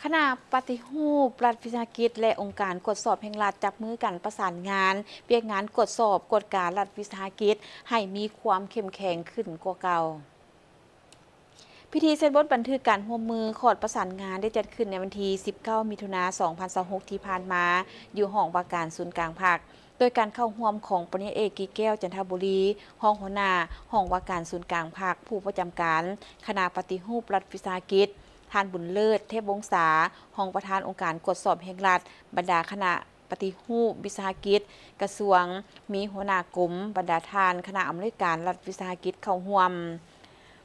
ຄະນະປະຕິຮູບລັດວິສາຫະກິດ ແລະ ອົງການກວດສອບແຫ່ງລັດ ຈັບມືກັນປະສານງານວຽກງານກວດສອບກວດກາລັດວິສາຫະກິດ ໃຫ້ມີຄວາມເຂັ້ມແຂງຂຶ້ນກວ່າເກົ່າ. ພິທີເຊັນບົດບັນທຶກການຮ່ວມມືຂອດປະສານງານ ໄດ້ຈັດຂຶ້ນໃນວັນທີສິບເກົ້າ ມິຖຸນາ ສອງພັນຊາວຫົກ ທີ່ຜ່ານມາ ຢູ່ຫ້ອງວ່າການສູນກາງພັກ ໂດຍການເຂົ້າຮ່ວມຂອງປະລິນຍາເອກ ກິແກ້ວ ຈັນທະບູລີ ຮອງຫົວໜ້າຫ້ອງວ່າການສູນກາງພັກ, ຜູ້ປະຈຳການຄະນະປະຕິຮູບລັດວິສາຫະກິດ, ທ່ານ ບຸນເລີດ ເທບວົງສາ ຮອງປະທານອົງການກວດສອບແຫ່ງລັດ, ບັນດາຄະນະປະຕິຮູບວິສາຫະກິດກະຊວງ, ມີຫົວໜ້າກົມ, ບັນດາທ່ານຄະນະອຳນວຍການລັດວິສາຫະກິດເຂົ້າຮ່ວມ.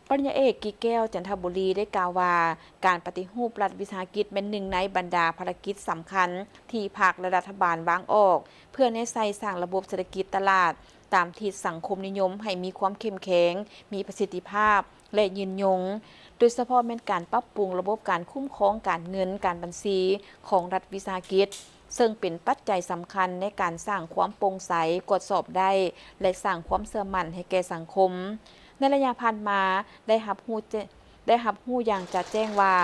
ປະລິນຍາເອກ ກິແກ້ວ ຈັນທະບູລີ ໄດ້ກ່າວວ່າ ການປະຕິຮູບລັດວິສາຫະກິດແມ່ນໜຶ່ງໃນບັນດາພາລະກິດສຳຄັນທີ່ພັກ ແລະ ລັດຖະບານວາງອອກ ເພື່ອແນໃສ່ສ້າງລະບົບເສດຖະກິດຕະຫຼາດຕາມທິດສັງຄົມນິຍົມໃຫ້ມີຄວາມເຂັ້ມແຂງ, ມີປະສິດທິພາບ ແລະ ຍືນຍົງ, ໂດຍສະເພາະແມ່ນການປັບປຸງລະບົບການຄຸ້ມຄອງການເງິນການບັນຊີຂອງລັດວິສາຫະກິດ, ເຊິ່ງເປັນປັດໄຈສຳຄັນໃນການສ້າງຄວາມໂປ່ງໃສ, ກວດສອບໄດ້ ແລະ ສ້າງຄວາມເຊື່ອໝັ້ນໃຫ້ແກ່ສັງຄົມ. ໃນໄລຍະຜ່ານມາ ໄດ້ຮັບຮູ້ແຈ້- ໄດ້ຮັບຮູ້ຢ່າງຈະແຈ້ງວ່າ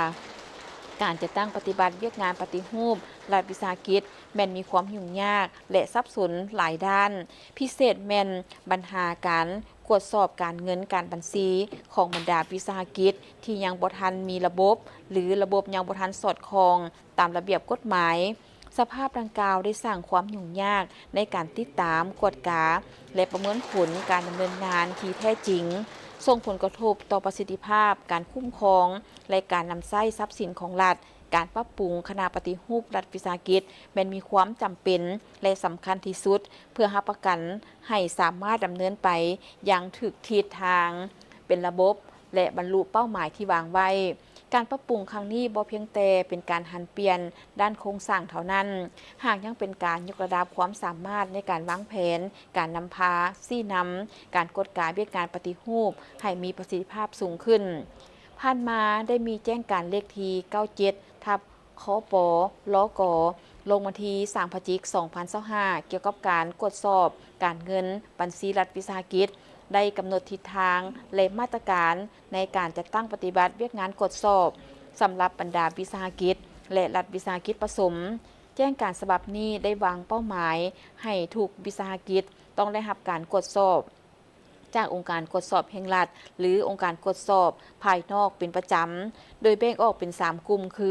ການຈັດຕັ້ງປະຕິບັດວຽກງານປະຕິຮູບລັດວິສາຫະກິດ ແມ່ນມີຄວາມຫຍຸ້ງຍາກ ແລະ ສັບສົນຫຼາຍດ້ານ, ພິເສດແມ່ນບັນຫາການກວດສອບການເງິນການບັນຊີຂອງບັນດາວິສາຫະກິດທີ່ຍັງບໍ່ທັນມີລະບົບ ຫຼື ລະບົບຍັງບໍ່ທັນສອດຄ່ອງຕາມລະບຽບກົດໝາຍ. ສະພາບດັ່ງກ່າວໄດ້ສ້າງຄວາມຫຍຸ້ງຍາກໃນການຕິດຕາມ, ກວດກາ ແລະ ປະເມີນຜົນການດຳເນີນງານທີ່ແທ້ຈິງ, ສົ່ງຜົນກະທົບຕໍ່ປະສິດທິພາບການຄຸ້ມຄອງ ແລະ ການນຳໃຊ້ຊັບສິນຂອງລັດ. ການປັບປຸງຄະນະປະຕິຮູບລັດວິສາຫະກິດແມ່ນມີຄວາມຈຳເປັນ ແລະ ສຳຄັນທີ່ສຸດ ເພື່ອຮັບປະກັນໃຫ້ສາມາດດຳເນີນໄປຢ່າງຖືກທິດທາງ, ເປັນລະບົບ ແລະ ບັນລຸເປົ້າໝາຍທີ່ວາງໄວ້. ການປັບປຸງຄັ້ງນີ້ບໍ່ພຽງແຕ່ເປັນການຫັນປ່ຽນດ້ານໂຄງສ້າງເທົ່ານັ້ນ, ຫາກຍັງເປັນການຍົກລະດັບຄວາມສາມາດໃນການວາງແຜນ, ການນຳພາ, ຊີ້ນຳ, ການກວດກາວຽກງານປະຕິຮູບໃຫ້ມີປະສິດທິພາບສູງຂຶ້ນ. ຜ່ານມາໄດ້ມີແຈ້ງການເລກທີ ເກົ້າເຈັດ ທັບ ຄປ ລກ ລົງວັນທີ ສາມ ພະຈິກ ສອງພັນຊາວຫ້າ ກ່ຽວກັບການກວດສອບການເງິນບັນຊີລັດວິສາຫະກິດ, ໄດ້ກຳນົດທິດທາງ ແລະ ມາດຕະການໃນການຈັດຕັ້ງປະຕິບັດວຽກງານກວດສອບສຳລັບບັນດາວິສາຫະກິດ ແລະ ລັດວິສາຫະກິດປະສົມ. ແຈ້ງການສະບັບນີ້ໄດ້ວາງເປົ້າໝາຍໃຫ້ທຸກວິສາຫະກິດຕ້ອງໄດ້ຮັບການກວດສອບ ຈາກອົງການກວດສອບແຫ່ງລັດ ຫຼື ອົງການກວດສອບພາຍນອກເປັນປະຈຳ, ໂດຍແບ່ງອອກເປັນສາມກຸ່ມ ຄື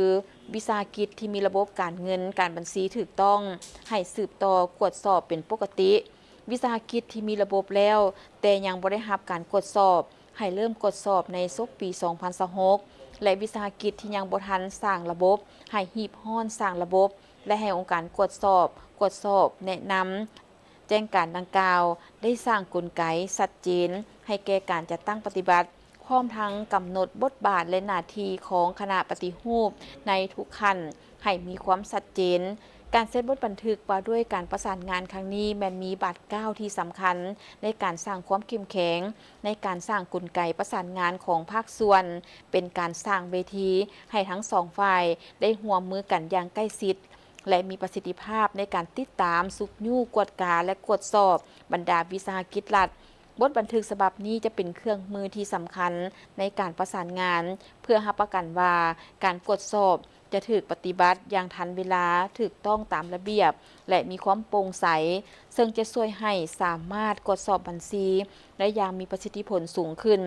ວິສາຫະກິດທີ່ມີລະບົບການເງິນການບັນຊີຖືກຕ້ອງ ໃຫ້ສືບຕໍ່ກວດສອບເປັນປົກກະຕິ, ວິສາຫະກິດທີ່ມີລະບົບແລ້ວ ແຕ່ຍັງບໍ່ໄດ້ຮັບການກວດສອບ ໃຫ້ເລີ່ມກວດສອບໃນສົກປີສອງພັນຊາວຫົກ ແລະ ວິສາຫະກິດທີ່ຍັງບໍ່ທັນສ້າງລະບົບ ໃຫ້ຮີບຮ້ອນສ້າງລະບົບ ແລະ ໃຫ້ອົງການກວດສອບ ກວດສອບ, ແນະນຳ. ແຈ້ງການດັ່ງກ່າວໄດ້ສ້າງກົນໄກຊັດເຈນໃຫ້ແກ່ການຈັດຕັ້ງປະຕິບັດ, ພ້ອມທັງກຳນົດບົດບາດ ແລະ ໜ້າທີ່ຂອງຄະນະປະຕິຮູບໃນທຸກຂັ້ນໃຫ້ມີຄວາມຊັດເຈນ. ການເຊັນບົດບັນທຶກວ່າດ້ວຍການປະສານງານຄັ້ງນີ້ ແມ່ນມີບາດກ້າວທີ່ສຳຄັນໃນການສ້າງຄວາມເຂັ້ມແຂງ, ໃນການສ້າງກົນໄກປະສານງານຂອງພາກສ່ວນ, ເປັນການສ້າງເວທີໃຫ້ທັງສອງຝ່າຍໄດ້ຮ່ວມມືກັນຢ່າງໃກ້ຊິດ ແລະ ມີປະສິດທິພາບໃນການຕິດຕາມ, ຊຸກຍູ້, ກວດກາ ແລະ ກວດສອບບັນດາວິສາຫະກິດລັດ. ບົດບັນທຶກສະບັບນີ້ຈະເປັນເຄື່ອງມືທີ່ສຳຄັນໃນການປະສານງານ ເພື່ອຮັບປະກັນວ່າການກວດສອບຈະຖືກປະຕິບັດຢ່າງທັນເວລາ, ຖືກຕ້ອງຕາມລະບຽບ ແລະ ມີຄວາມໂປ່ງໃສ, ເຊິ່ງຈະຊ່ວຍໃຫ້ສາມາດກວດສອບບັນຊີໄດ້ຢ່າງມີປະສິດທິຜົນສູງຂຶ້ນ.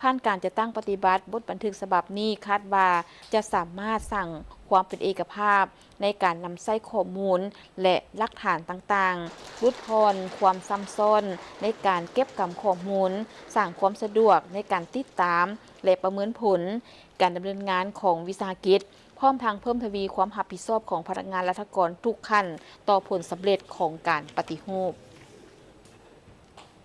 ຜ່ານການຈັດຕັ້ງປະຕິບັດ, ບົດບັນທຶກສະບັບນີ້ຄາດວ່າຈະສາມາດສ້າງຄວາມເປັນເອກະພາບໃນການນຳໃຊ້ຂໍ້ມູນ ແລະ ຫຼັກຖານຕ່າງໆ, ຫຼຸດຜ່ອນຄວາມຊ້ຳຊ້ອນໃນການເກັບກຳຂໍ້ມູນ, ສ້າງຄວາມສະດວກໃນການຕິດຕາມ ແລະ ປະເມີນຜົນການດຳເນີນງານຂອງວິສາຫະກິດ, ພ້ອມທັງເພີ່ມທະວີຄວາມຮັບຜິດຊອບຂອງພະນັກງານລັດຖະກອນທຸກຂັ້ນຕໍ່ຜົນສຳເລັດຂອງການປະຕິຮູບ.